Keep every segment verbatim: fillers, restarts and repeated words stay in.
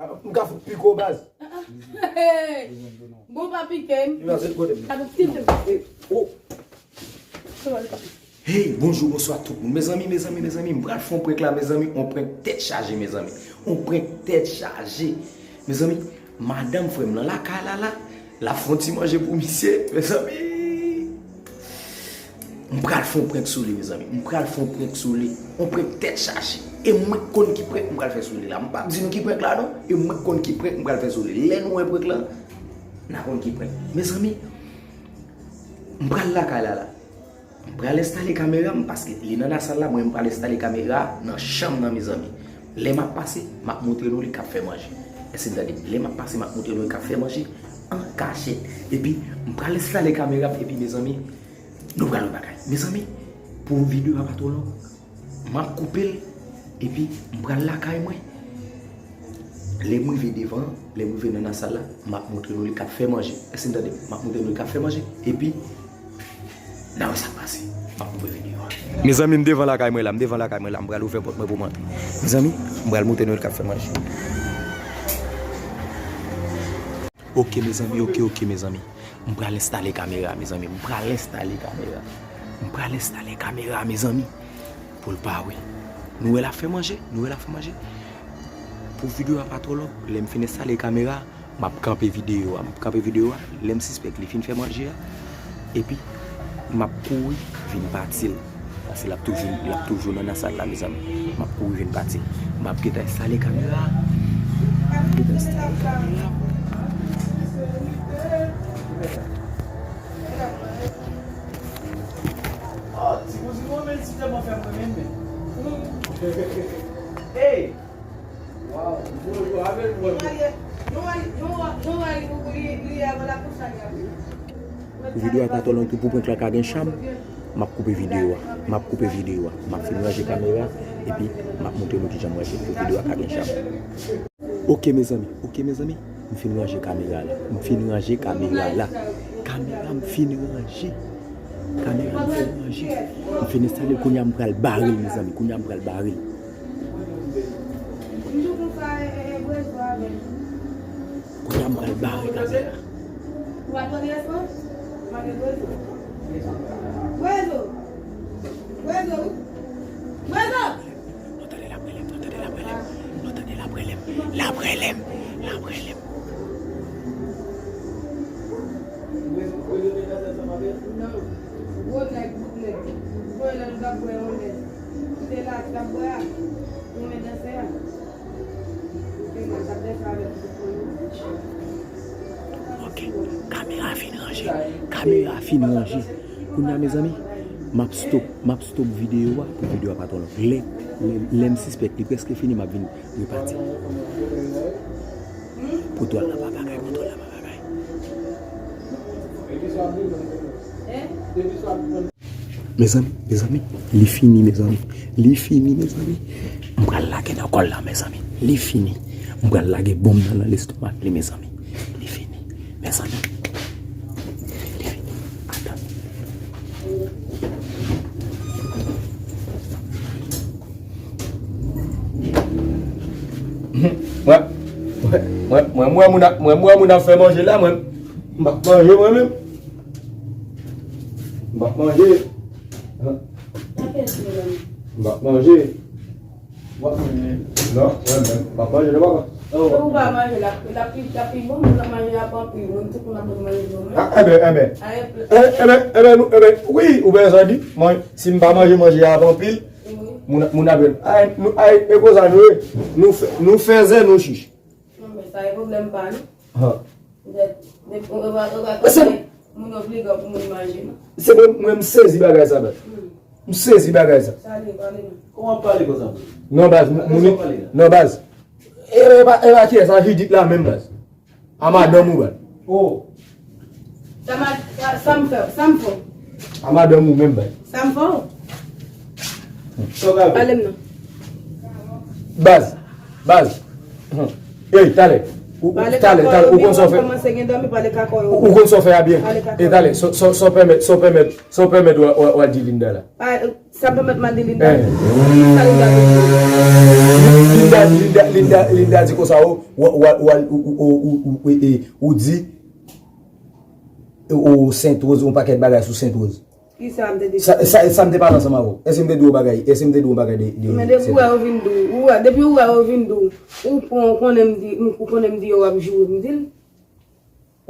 M ka fout pike w baz. Bon, pa pike m. Li pase kote m. Hey, bonjou, bonswa tout moun. Mezanmi, mezanmi, mezanmi, m pral fè yon prank la, mezanmi. Yon prank tèt chaje, mezanmi. Yon prank tèt chaje. Mezanmi, madanm frè m nan lakay la, la. L ap fè yon ti manje pou misye, mezanmi. M pral fè yon prank sou li, mezanmi. M pral fè yon prank sou li. Yon prank tèt chaje. E mwen k konn ki prank m pral fè sou li la. M p ap di nou ki prank la, non. E mwen k konn ki prank m pral fè sou li. Lè nou wè prank lan, n a konn ki prank. Mezanmi, m pral lakay la, la. M pral enstale kamera m, paske li nan lasal la, mwen m pral enstale kamera nan chanm nan, mezanmi. Lè m ap pase, m ap montre nou li k ap fè manje. Èske n tande m? Lè m ap pase, m ap montre nou li k ap fè manje an kachèt. Epi, m pral enstale kamera m, epi, mezanmi, nou pral wè bagay. Mezanmi, pou videyo a pa twò long, m ap koupe l, epi m pral lakay mwen. Lè m rive devan, lè m rive nan lasal la, m ap montre nou li k ap fè manje. Èske n tande m? M ap montre nou li k ap fè manje, epi n a wè sa k pase. M ap koupe videyo a. Mezanmi, m devan lakay mwen la, m devan lakay mwen la, m pral ouvè pòt mwen pou m antre. Mezanmi, m pral montre nou li k ap fè manje. Oke, mezanmi, oke, oke, mezanmi. M pral enstale kamera, mezanmi. M pral enstale kamera. M pral enstale kamera, mezanmi. Pou l pa wè. Nou wè l ap fè manje? Nou wè l ap fè manje? Pou videyo a pa twò long, lè m fin enstale kamera, m ap kanpe videyo a. M ap kanpe videyo a, lè m sispèk li fin fè manje a. Epi, m ap kouri vin pati l. Paske l ap toujou, l ap toujou nan lasal la, mezanmi. M ap kouri vin pati l. M ap gentan enstale kamera. M ap gentan enstale kamera. Oh, ti kouzen mwen, men li tèlman fè m renmen l, men. Hey! Wow! Yo, yo, avè l, wè. Pou videyo a pa twò long tou, pou prank la ka gen cham, m ap koupe videyo a. M ap koupe videyo a. M ap fin ranje kamera, epi m ap montre nou kijan m ranje l pou videyo a ka gen cham. Oke, mezanmi, oke, mezanmi. M fin ranje kamera la. M fin ranje kamera la. Kamera m fin ranje. Kamera m fin ranje. M fin enstale l, kounye a m pral bare l, mezanmi. Kounye a m pral bare l. Kounye a m pral bare kamera. Ou pa tande respons? Ou pa gen rezo. Rezo! Rezo, wi. Rezo! Nou tande l ap rele m, nou tande l ap rele m, nou tande l ap rele m, l ap rele m, l ap rele m. Rezo, rezo te danse ansanm avè l? Non. Gwo nèg, bout nèg. Ou konnen lè nou t ap bwè yon lè. Kite la, t ap bwè a. Ou renmen danse a. Ok, kamera fin ranje. Kamera fin ranje. Kounye a, mezanmi, m ap stop, m ap stop videyo a pou videyo a pa twò long. Lè, lè, lè m sispèk li prèske fini, m ap vin repati. Poto a la pa bagay, poto a la pa bagay. Mezanmi, mezanmi, li fini, mezanmi. Li fini, mezanmi. M pral lage nan kò l la, mezanmi. Li fini. M pral lage bonm nan nan lestomak li, mezanmi. Li fini, mezanmi. Li fini. Atann. Mwen, mwen, mwen, mwen, mwen, moun ap, mwen, mwen, moun ap fè manje la, mwen. M ap manje, mwen menm. M ap manje. M ap manje. W ap manje? Non, mwen menm. M ap manje, non, papa. Si ou pa manje, l ap, l ap pi, l ap pi bon, moun ap manje a ap anpil. Moun, tout moun ap manje yo menm. Ah, enben, enben. Ah, enben. Eh, enben, enben, nou, enben, wi, ou bezwen di, mwen, si m pa manje, manje a ap anpil, wi, moun, moun ap jwenn. Ay, nou, ay, e konsa nou ye. Nou fè, nou fè zen, nou chich. Non, men sa e pwoblèm pa nou. Ha. Poutèt, men, ou, ou, ou, ou, moun oblije pou moun manje, non. Se mwen, mwen, m sezi bagay sa, baz. Hmm. M sezi bagay sa. Sa li ye, pale non. Kòman w ap pale konsa? Non, baz, m, Atann, moun, sa w pale la? Non, baz. E, e pa, e pa kiyès, a Jidit la menm, baz. A madanm ou, baz. Oh. Sa ma, sa, sa m fè, sa m fè w? A madanm ou menm, baz. Sa m fè w? Sa w ka fè? Pale m non. Baz, baz. Ey, talè. Ou, ou, talè, talè, ou konn sa w fè. Ou konn sa w fè a byen. E talè, sa w pèmèt, sa w pèmèt, sa w pèmèt w al di Linda la. Sa pèmèt m al di Linda. Sa Linda di? Linda, Linda, Linda, Linda di konsa, ou, ou, ou, ou, ou, ou, ou, ou, e, e, ou di, ou, ou, Sent Woz, yon pakèt bagay sou Sent Woz. Kisa m te di? Sa, sa, sa m te pale ansanm avè w. Èske m te di w bagay? Èske m te di w bagay de, de Men depi ou wè yo vin di w, ou wè, depi ou wè yo vin di w, ou pran, ou konnen m di, ou konnen m di yo w ap joure, m di l.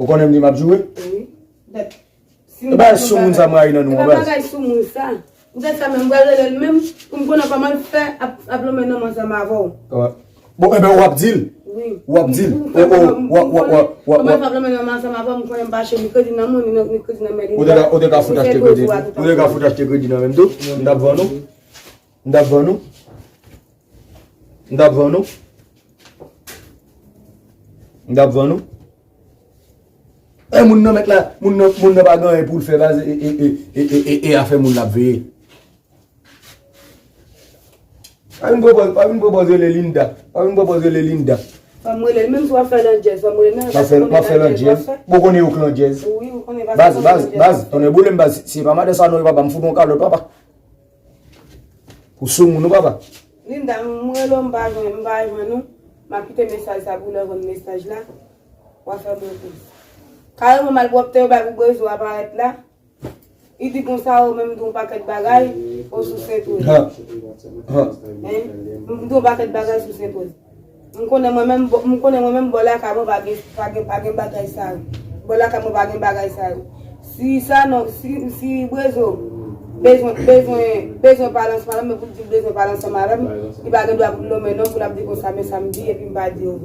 Ou konnen m di m ap joure? Wi. Dat. Si m E pa sou moun sa m rayi nan nou, e pa bagay sou moun sa. Poutèt sa menm, m pral rele l menm, pou m konnen kòman l fè ap, ap lonmen nonm ansanm avè w. Bon, enben, w ap di l. Wi. W ap di l. Ou, ou, w ap, w ap, w ap, w ap. Kòman l fè ap lonmen nonm ansanm avè w, m konnen m pa cheri, ni kredi nan moun, ni, ni kredi nan men Linda. Ou te ka, ou te ka fout achte kredi. Ou te ka fout achte kredi nan menm tou. M t ap vann ou. M t ap vann ou. M t ap vann ou. M t ap vann ou. E moun nan mèt la, moun nan, moun nan pa gen anyen pou l fè, baz, e, e, e afè moun l ap veye. Pa vin pwopoze, pa vin pwopoze rele Linda. Pa vin pwopoze rele Linda. Fò m rele l, menm si w ap fè landjèz, fò m rele l, men. M ap fè, m ap fè landjèz. Ou konnen yo k landjèz. Wi, ou konnen pa Baz, baz, baz, tonnè boule m, baz, si se pa madan sa non, papa, m fout yon kalòt, papa. Ou sou moun ou, papa. Linda, m rele w, m pa jwenn, m pa jwenn ou. M ap kite mesaj sa pou lè w jwenn mesaj la. W a fè mwen kouz. Kareman malpwòpte yo bay pou Brezo a parèt la. Li di konsa, ou menm di yon pakèt bagay, ou sou Sent Woz. Ha. Ha. Hein? M di yon pakèt bagay sou Sent Woz. M konnen mwen menm, bò- m konnen mwen menm bò lakay mwen pa gen, pa gen, pa gen bagay sa yo. Bò lakay mwen pa gen bagay sa yo. Si sa non, si, si Brezo bezwen, bezwen, bezwen pale ansanm avè m, men pou l di l bezwen pale ansanm avè m, li pa gen dwa pou l lonmen non, pou l ap di konsa, men sa m di, epi m pa di yo.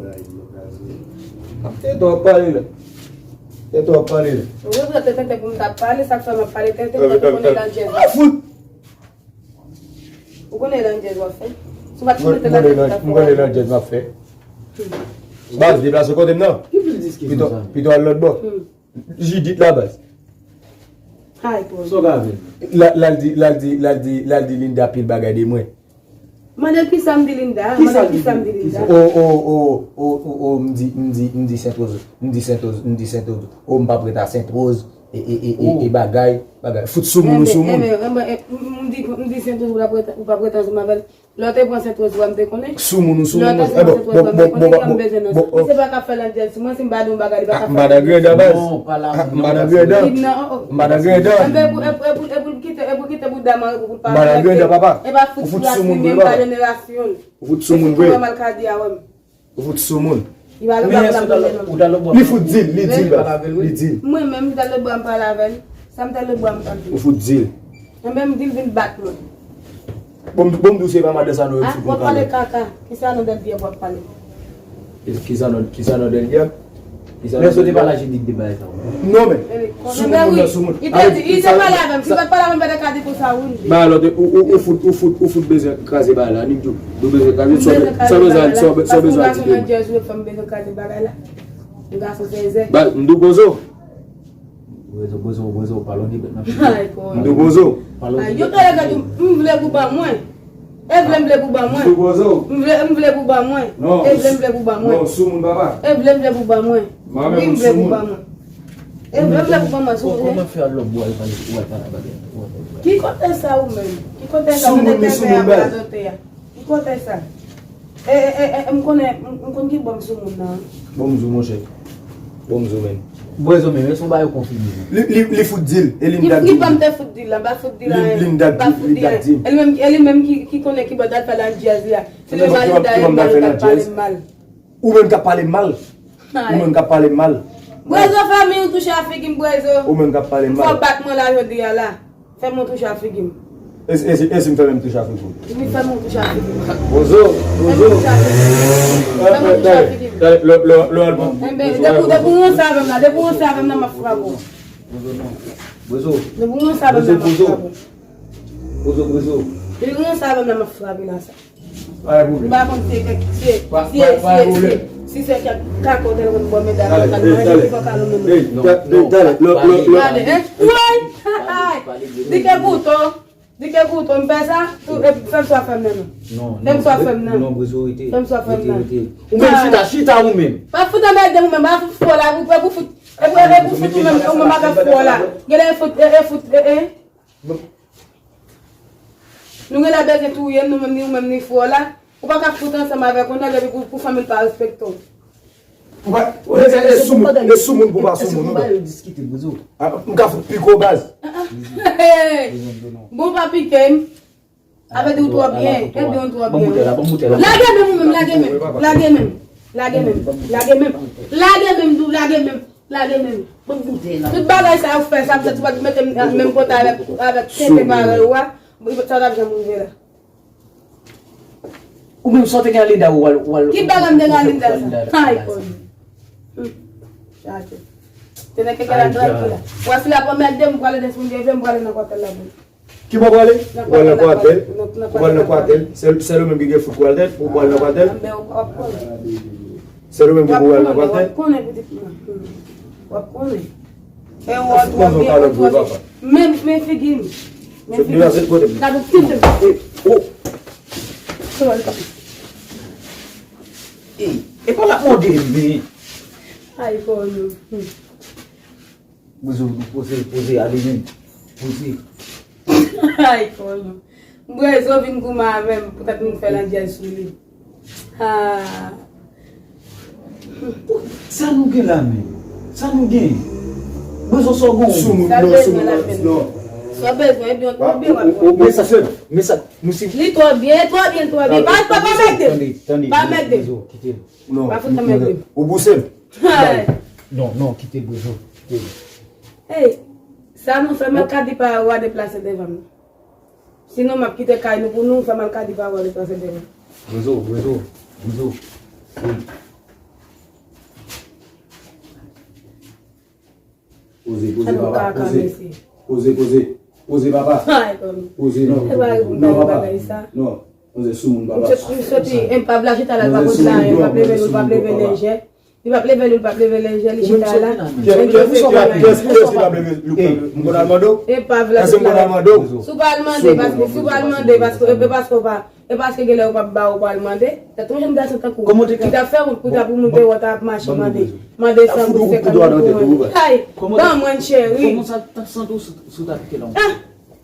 Tenten w ap pale la. Tenten w ap pale la. Ou regrèt tenten pou m t ap pale, sa k fè m ap pale tenten, tenten konnen landjèz. Ou konnen landjèz w ap fè. Si w pa t konnen landjèz w ap fè. M konnen landjèz m ap fè. Baz, deplase kote m nan. Pito, pito al lòt bò. Jidit la, baz. Sa w ka vin? L al di, l al di, l al di, l al di Linda pil bagay de mwen. Mande l kisa m di Linda, mande l kisa m di Linda. O, o, o, o, o, o, m di, m di, m di Sent Woz, m di Sent Woz, m di Sent Woz. O, m p ap ret a Sent Woz, e, e, e, e, e bagay, bagay. Fout sou moun, ou sou moun. Enben, enben, enben, m di, m di Sent Woz, ou p ap ret, ou p ap ret ansanm avè l. Lè w te pran Sent Woz, ou wè m te konnen. Sou moun, ou sou moun. Lè w te pran Sent Woz, ou wè m te konnen, ki jan m bezwen nan sa. Misye pa ka fè landjèz sou mwen, si m pa di yon bagay, li pa ka fè landjèz. M pa nan greda, baz. M pa nan greda. M pa nan greda. Enben, e pou, e pou, e pou, e pou l kite, e pou l kite bouda mare pou, pou l pa fè. M pa nan greda, papa. E pa fout sou la, si menm pa jenerasyon l. Ou fout sou moun vre. Ou fout sou moun. Li pa gen pwoblèm la pou mwen non. Li fout di l, li di l, baz. Li di l. Mwen menm, m t al lòt bò, m pale avè l. Sa m t al lòt bò, m pale. Ou fout di l. Mwen menm, m di l vin bat mwen. Bon, m- bon, m di w se pa madan sa non, yo fout mwen kale. Ah, w ap pale kaka. Kisa non dèl dyab w ap pale? Kisa non, kisa non dèl dyab? Lè sou te pale a Jidit de bagay sa yo. Non, men. Sou moun nan, sou moun. Li te di, li te pale avè m. Si l pa t pale avè m, m pa t ka di konsa, wi. Ba, lòt, ou, ou, ou fout, ou fout, ou fout bezwen kraze bagay la. Nik di w bezwen kraze, sa w bezwen, sa w bezwen al, sa w bezwen al di de mwen. Jèz, ou fè m bezwen kraze bagay la. M gason fèzè. Ba, m di w poze w. Poze w, poze w, poze w, pa lonje bèt nan figi. M di w poze w. Pa lonje bèt nan figi. Yo kale gade, m vle pou ban mwen. E vle m vle pou ban mwen. M vle, m vle pou ban mwen. E vle m vle pou ban mwen. Non, sou moun papa. E vle m vle pou ban mwen. Wi, m vle pou ban mwen. E vle m vle pou ban mwen, sou moun. Kòman fè al lòt bò al pale, ou al pale a bagay? Ki kote sa ou menm? Ki kote sa ou menm? Sou moun, men sou moun, baz. Ki kote sa? E, e, e, e, m konnen, m, m konn ki bò m sou moun nan. Bonjou, monchè. Bonjou, men. Bwèzo menm, se yon bagay ou konfime. Li, li, li fout di l, e Linda di l. Li pa m te fout di l, la, m pa fout di l anyen. Linda di l, Linda di l. E li menm, e li menm ki, ki konnen ki bò l al fè landjèz li a. Se li menm ki pale m mal. Ou menm k ap pale m mal. Ou menm k ap pale m mal. Bwèzo, fè mi ou touche a figi m, Bwèzo. Ou menm k ap pale m mal. Fò w bat mwen la jodi a la. Fè m yon touche a figi m. E si, e si, e si m fè menm touche a figi w? Wi, fè m yon touche a figi m. Bwèzo, Bwèzo. Fè m yon touche a figi m. Fè m yon touche a figi m. Lè, lè, lè, lè, lè, Enben, depi, depi w ranse avè m la, depi w ranse avè m la, m ap frape w. Bwèzo, non. Bwèzo. Depi w ranse avè m la, m ap frape w. Bwèzo, Bwèzo. Depi w ranse avè m la, m ap frape la sa. Pa gen pwoblèm. M pa konn si se kèk, si, si, si, si se kèk kako tèl konn bò medam yo, talè, talè, talè. Talè, hein? Woy! Di ke bouton. Di ke kouto, m fè sa, tou, e fè m sa w fè m nan, non. Non, fè m sa w fè m nan. Non, Bouzo, rete. Fè m sa w fè m nan. Ou menm chita, chita ou menm. Pa fout anmède m ou menm, pa fout fò la, ou, ou fout, e pou, e pou fout ou menm, ou menm avèk fò la. Genlè e fout, e, e fout, e, e. Nou genlè bezwen touye m, nou menm, ni ou menm, ni fò la. Ou pa ka fout ansanm avèk yon nèg epi pou, pou fanmi l pa respekte w. Ou pa, ou e, e, e soumoun, e soumoun pou pa soumoun, ou ba yo diskite, Bouzo. Ah, m ka fout piko baz. Bon, pa pike m. Avè di ou twò byen, e byen ou twò byen. Lage men m ou menm, lage men m, lage men m, lage men m, lage men m, lage men m, lage men m, lage men m. Tout bagay sa yo fè, sa, sa, sa, mete m nan menm kote avèk, avèk tenten parèy ou a, sa t ap janm rive la. Ou menm sa w te gen Linda ou al, ou al. Ki bagay m te gen Linda sa? Ay, kòm. Hmm. Chaje. Te nan keke la trankil la. Wè si l ap anmède m, m prale desann leve, m prale nan kwatèl la pou li. Ki bò w prale? Ou prale nan kwatèl. Ou prale nan kwatèl. Se, se ou menm ki gen fout kwatèl, ou prale nan kwatèl. Anben w ap konnen. Se ou menm ki pou al nan kwatèl. W ap konnen pitit mwen. W ap konnen. E w ap konnen. Menm, men figi m. Men figi m. Gade w ti jen. Oh. E, e pa l ap mòde m, men. Ay, kò yo. Bouzo, poze, poze, ale menm. Poze. Ay, kòlou. Bouzo vin goumen avè m, poutèt m fè landjèz sou li. Ah. Sa nou gen la menm? Sa nou gen? Bouzo, sa w gen? Soumoun, non, soumoun, non. Sa w bezwen, ebyen, ou byen w ap pran. Men sa, men sa, nou si. Li twò byen, twò byen, twò byen. Pa, pa, pa mèt de. Tande, tande, pa mèt de. Bouzo, kite l. Non, pa fout mèt de. Ou bouse l. Ay. Non, non, kite l, Bouzo, kite l. Ey, sa nou fè, m al ka di pa ou a deplase devan m. Sinon, m ap kite kay nou pou nou, fè m al ka di pa ou a deplase devan m. Bouzo, Bouzo, Bouzo. Poze, poze, papa, poze. Poze, poze. Poze, papa. Poze, non. Non, papa. Non. Poze soumoun, papa. M soti, m soti, enpav la chita la, l pa konn sa, l p ap leve, l p ap leve lejè. Li p ap leve, li p ap leve lejè, li chita la. Kiyès, kiyès, kiyès ki p ap leve, li p ap leve? M konn al mande w? Enpav la chita la. Èske m konn al mande w? Si w pa al mande, paske, si w pa al mande, paske, e paske w pa, e paske genlè yo p ap ba ou pou al mande. Tèt yon jèn gason tankou w, ki t ap fè wout pou ta pou moun te wè w ta ap mache mande. Mande san goud, senkant goud pou mwen. Hay, ban mwen cheri. Kòman sa t ap santi w si w ta pike la?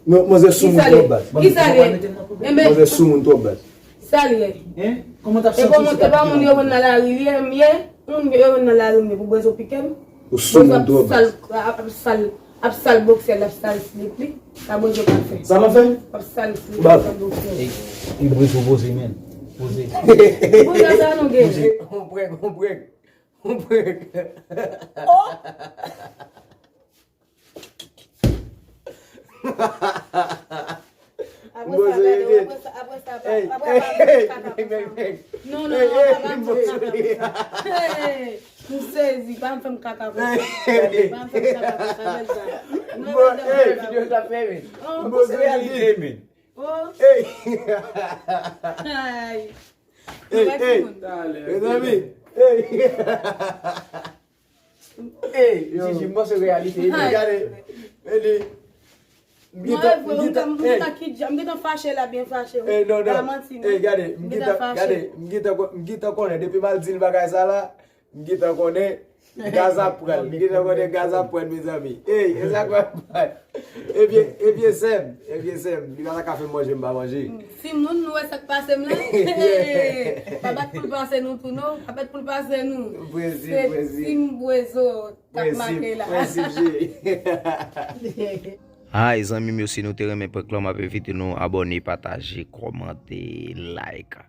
Non, manzè soumoun twòp baz. Kisa l ye? Kisa l ye? Enben, manzè soumoun twòp baz. Sa l ye? Hein? Kòman t ap santi w si w ta pike la? E pa moun yo menm nan lari li ye, m ye. Moun yo menm nan lari m ye pou Bouzo pike m. Ou soumoun twòp baz. Ap sal, ap sal, ap sal boksè l, ap sal slip li. Sa Bouzo pa fè. Sa m ap fè? Ap sal slip, ap sal boksè l. E, e Bouzo poze men. Poze. Bouzo sa nou gen. On prèk, on prèk. On prèk. Oh! Apre sa, gade, apre sa, apre sa, apre sa, apre sa, non, non, non, pa fè m kaka konsa. Hey, m sezi, pa fè m kaka konsa. Pa fè m kaka konsa, bèl sa. Non, non, non, videyo sa fèmen. Bon, se reyalite, men. Oh. Hey. Ay. Hey, hey. Mezanmi. Hey. Hey, Jiji, m panse reyalite. Gade, Eli, m gentan, m gentan, m gentan fache la, byen fache, wi. Pa manti, non. Hey, gade, m gentan fache. Gade, m gentan, m gentan konnen, depi m al di l bagay sa la, m gentan konnen, gaz ap pran, m gentan konnen gaz ap pran, mezanmi. Hey, e sa k ap pran? Ebyen, ebyen, sè m, ebyen, sè m, li pa ta ka fè m manje, m pa manje. Timoun, nou wè sa k pase m la? Pa bat pou l pase nou tou, non. Pa bat pou l pase nou. Prezi, prezi. Se Team Bouzo k ap make la. Prezi, prezi. Hi, zanmi m yo, si nou te renmen prank lan, m ap envite nou abòne, pataje, kòmante, like.